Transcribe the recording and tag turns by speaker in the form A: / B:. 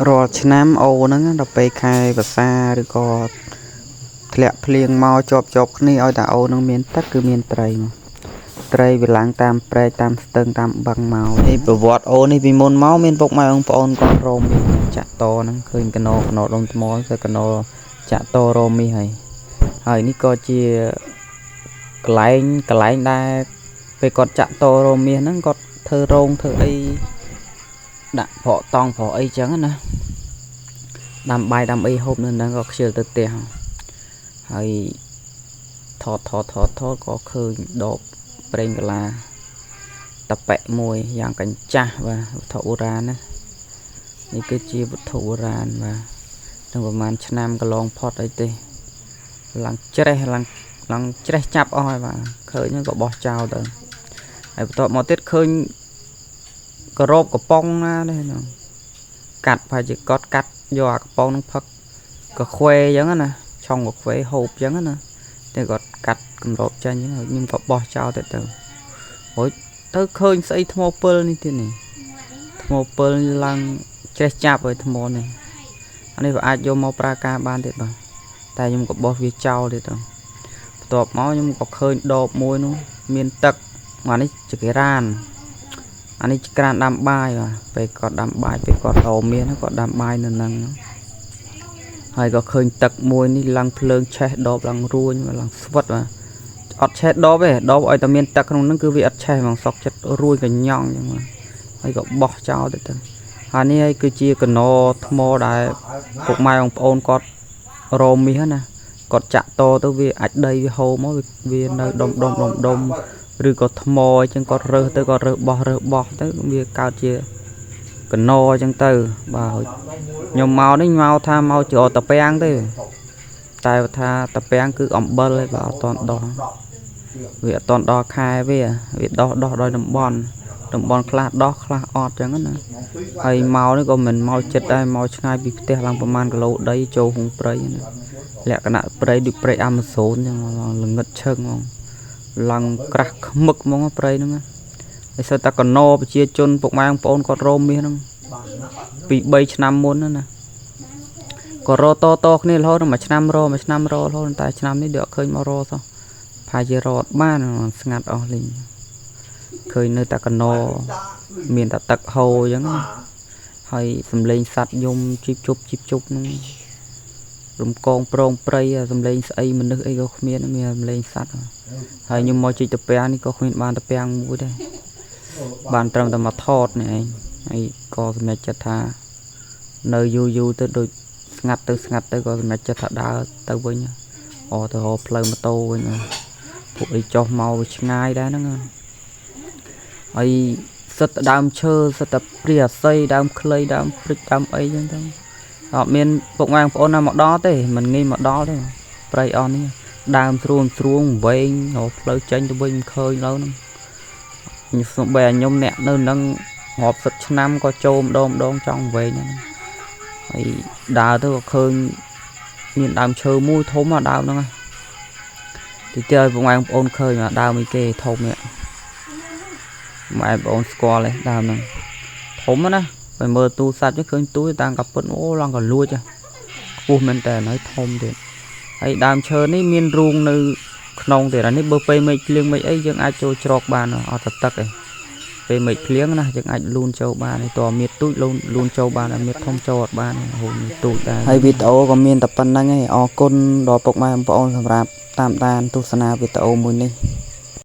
A: រាល់ឆ្នាំអូហ្នឹងដល់ពេលខែវស្សាឬក៏ធ្លាក់ភ្លៀងមកជាប់ជាប់គ្នាឲ្យតែអូហ្នឹងមានទឹកគឺមានត្រីមកត្រីវាឡើងតាមព្រែកតាមស្ទឹងតាមបឹងមកនេះប្រវត្តិអូនេះពីមុនមកមានពុកម៉ែបងប្អូនគាត់រមមាសចាក់តហ្នឹងឃើញកណោកណោដុំថ្មទៅកណោចាក់តរមមាសហើយហើយនេះក៏ជាកន្លែងកន្លែងដែលពេលគាត់ចាក់តរមមាសហ្នឹងគាត់ធ្វើរោងធ្វើអីដាក់ប្រក់តង់ប្រក់អីចឹងណាដាំបាយដាំអីហូបនៅហ្នឹងក៏ខ្ជិលទៅផ្ទះហើយថតថតថតថតក៏ឃើញដបប្រេងកាឡាតប៉ែមួយយ៉ាងកញ្ចាស់បាទវត្ថុបុរាណណានេះគឺជាវត្ថុបុរាណបាទនឹងប្រហែលឆ្នាំកន្លងផុតអីទេឡើងច្រេះឡើងឡើងច្រេះចាប់អស់ហើយបាទឃើញហ្នឹងក៏បោះចោលទៅហើយបន្ទាប់មកទៀតឃើញក្របកំប៉ុងណានេះហ្នឹងកាត់ប្រហែលជាកត់កាត់យកអាកំប៉ុងហ្នឹងផឹកកាខ្វេអញ្ចឹងណាឆុងកាខ្វេហូបអញ្ចឹងណាតែគាត់កាត់កម្របចេញអញ្ចឹងខ្ញុំក៏បោះចោលទៅទៅរួចទៅឃើញស្អីថ្មពិលនេះទៀតនេះថ្មពិលឡើងច្រេះចាប់ហើយថ្មនេះអានេះវាអាចយកមកប្រើការបានទៀតបាទតែខ្ញុំក៏បោះវាចោលទៀតទៅបន្ទាប់មកខ្ញុំក៏ឃើញដបមួយនោះមានទឹកអានេះចក្រានអានេះក្រានដាំបាយបាទពេលគាត់ដាំបាយពេលគាត់រមានគាត់ដាំបាយនៅនឹងហើយក៏ឃើញទឹកមួយនេះឡើងភ្លើងឆេះដបឡើងរួញឡើងស្វិតបាទអត់ឆេះដបទេដបឲ្យតែមានទឹកក្នុងហ្នឹងគឺវាអត់ឆេះហ្មងសក់ចិត្តរួញកញ្ញង់អញ្ចឹងបាទហើយក៏បោះចោលទៅទៅហើយនេះហើយគឺជាកណោថ្មដែលពុកម៉ែបងប្អូនគាត់រមាសណាគាត់ចាក់តទៅវាអាចដីវាហូរមកវានៅដុំដុំដុំដុំឬក៏ថ្មអញ្ចឹងគាត់រើសទៅគាត់រើសបោះរើសបោះទៅវាកើតជាកណោអញ្ចឹងទៅបាទខ្ញុំមកនេះមកថាមកច្រកតាពាំងទេតែថាតាពាំងគឺអំបិលឯងបាទអត់តន់ដោះវាអត់តន់ដល់ខែវាវាដោះដោះដោយតំបន់តំបន់ខ្លះដោះខ្លះអត់ចឹងណាហើយមកនេះក៏មិនមកចិត្តដែរមកឆ្ងាយពីផ្ទះឡើងប្រហែលគីឡូដីចូលក្នុងព្រៃណាលក្ខណៈព្រៃដូចព្រៃអាម៉ាហ្សូនចឹងល្ងឹតឈឹងហ្មងឡើងក្រាស់ខ្មឹកហ្មងព្រៃហ្នឹងហើយសិតតែកណោប្រជាជនពុកម៉ែបងប្អូនគាត់រោមមាសហ្នឹងពី3ឆ្នាំមុនណាក៏រតតគ្នារហូតមួយឆ្នាំរមួយឆ្នាំររហូតតែឆ្នាំនេះដូចអត់ឃើញមករសោះផាជារត់បានស្ងាត់អស់លីងឃើញនៅតែកណោមានតែទឹកហូរអញ្ចឹងណាហើយសំឡេងសัตว์យំជីបជប់ជីបជប់ហ្នឹងរំកងប្រងព្រៃសំឡេងស្អីមនុស្សអីក៏គ្មានមានសំឡេងសัตว์ហើយខ្ញុំមកជីកតាពាំងនេះក៏គ្មានបានតាពាំងមួយដែរបានត្រឹមតែមកថតនេះឯងហើយក៏សម្រេចចិត្តថានៅយូរយូរទៅដូចស្ងាត់ទៅស្ងាត់ទៅក៏សម្រេចចិត្តថាដើរទៅវិញអទៅរកផ្លូវម៉ូតូវិញពួកអីចុះមកវាឆ្ងាយដែរហ្នឹងហើយសិតតែដើមឈើសិតតែព្រាអស័យដើមខ្លីដើមព្រិចដើមអីចឹងទៅអត់មានពុកម៉ែបងប្អូនណាមកដល់ទេមិនងាយមកដល់ទេព្រៃអស់នេះដើមស្រួងស្រួងវែងរកផ្លូវចេញទៅវិញមិនឃើញឡើយហ្នឹងខ្ញុំសំបីខ្ញុំអ្នកនៅនឹងរាប់សិបឆ្នាំក៏ចូលម្ដងម្ដងចង់វែងហ្នឹងហើយដើរទៅក៏ឃើញមានដើមឈើមួយធំអាដើមហ្នឹងទីទៀតឲ្យពុកម៉ែបងប្អូនឃើញដើមអីគេធំនេះម៉ែបងប្អូនស្គាល់ទេដើមហ្នឹងធំណាពេលមើលទូសัตว์ឃើញទូតាំងកពុតអូឡើងក៏លួចខ្ពស់មែនតើហើយធំទៀតហើយដើមឈើនេះមានរូងនៅក្នុងទៀតអានេះបើពេលមេឃភ្លៀងមេឃអីយើងអាចចូលជ្រកបានអត់ទឹកទេពេលមេឃភ្លៀងណាយើងអាចលូនចូលបានតើមានទូចលូនលូនចូលបានមានធំចូលអត់បានហូរមានទូចដែរហើយវីដេអូក៏មានតែប៉ុណ្្នឹងឯងអរគុណដល់ពុកម៉ែបងប្អូនសម្រាប់តាមដានទស្សនាវីដេអូមួយនេះ។